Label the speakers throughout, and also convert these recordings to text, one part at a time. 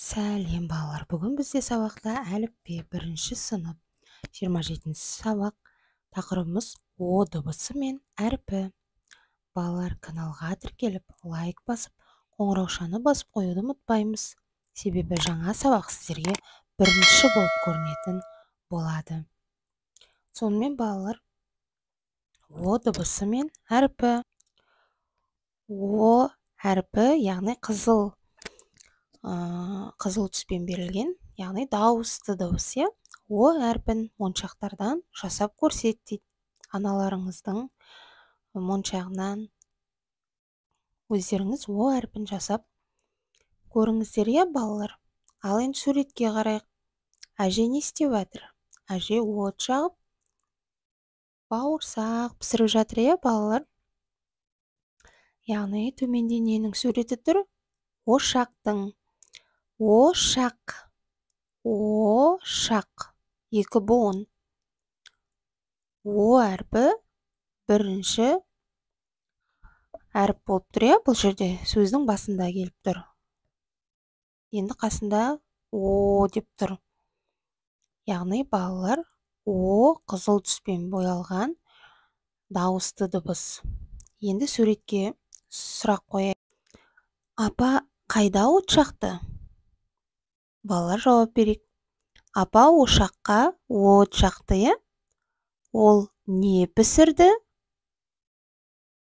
Speaker 1: Сәлем, балалар! Бүгін бізде сабақта әліппе, бірінші сынып, 27 сабақ. Тақырыбымыз О дыбысы мен әрпі. Балалар, каналға тіркеліп, лайк басып, қоңыраушаны басып қоюды ұмытпаймыз. Себебі жаңа сабақ сіздерге бірінші болып көрінетін болады. Сонымен, балалар, О дыбысы мен әрпі. О әрпі, яғни қызыл түспен берілген, яғни дауысты дыбыс, иә. О әрпін моншақтардан жасап көрсет дейді. Аналарыңыздың моншағынан өздеріңіз О әрпін жасап көріңіздер, иә, балалар. Ал енді суретке қарайық. Әже не істеп жатыр? Әже от жағып, бауырсақ пісіріп жатыр, иә, балалар. Яғни төменде ненің суреті тұр? Ошақтың. Ошақ. Ошақ. Екі буын. О әрпі бірінші әріп болып тұр, иә, бұл жерде сөздің басында келіп тұр. Енді қасында О деп тұр. Яғни, балалар, О қызыл түспен боялған дауысты дыбыс. Енді суретке сұрақ қояйық. Апа қайда от жақты? Балалар, жауап берейік. Апа ошаққа от жақты, иә? Ол не пісірді?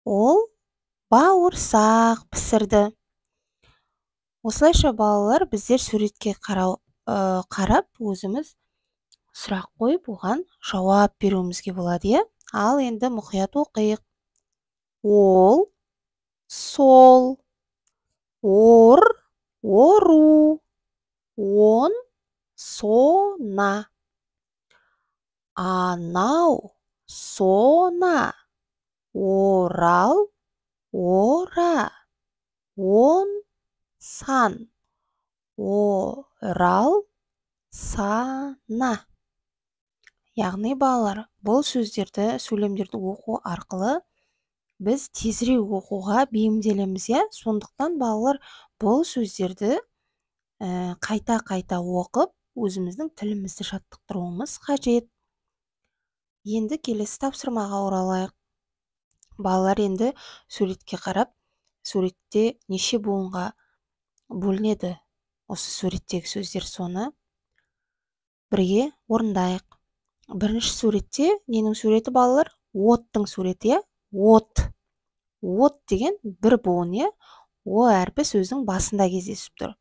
Speaker 1: Ол бауырсақ пісірді. Осылайша, балалар, біздер суретке қарап, өзіміз сұрақ қойып, оған жауап беруімізге болады, иә. Ал енді мұқият оқиық. Ол, сол, ор, ору, он, сона, анау, сона, орал, ора, он, сан, орал, сана. Яғни, балалар, бұл сөздерді, сөйлемдерді оқу арқылы біз тезірек оқуға бейімделеміз, иә. Сондықтан, балалар, бұл сөздерді қайта-қайта оқып, өзіміздің тілімізді жаттықтыруымыз қажет. Енді келесі тапсырмаға оралайық. Балалар, енді суретке қарап, суретте неше буынға бөлінеді осы суреттегі сөздер, соны бірге орындайық. Бірінші суретте ненің суреті, балалар? Оттың суреті, иә. От. От деген бір буын, иә. О әрпі сөздің басында кездесіп тұр.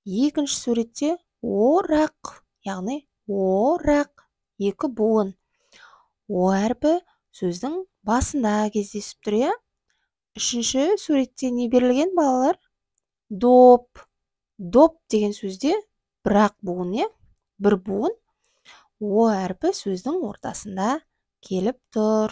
Speaker 1: Екінші суретте орақ, яғни орақ екі буын. О әрпі сөздің басында кездесіп тұр, иә. Үшінші суретте не берілген, балалар? Доп. Доп деген сөзде бір-ақ буын, иә. Бір буын. О әрпі сөздің ортасында келіп тұр.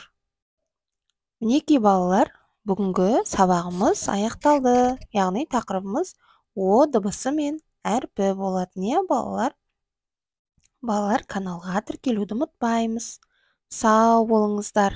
Speaker 1: Мінекей, балалар, бүгінгі сабағымыз аяқталды. Яғни тақырыбымыз О дыбысы мен әрпі болатын, иә, балалар. Балалар, каналға тіркелуді ұмытпаймыз. Сау болыңыздар.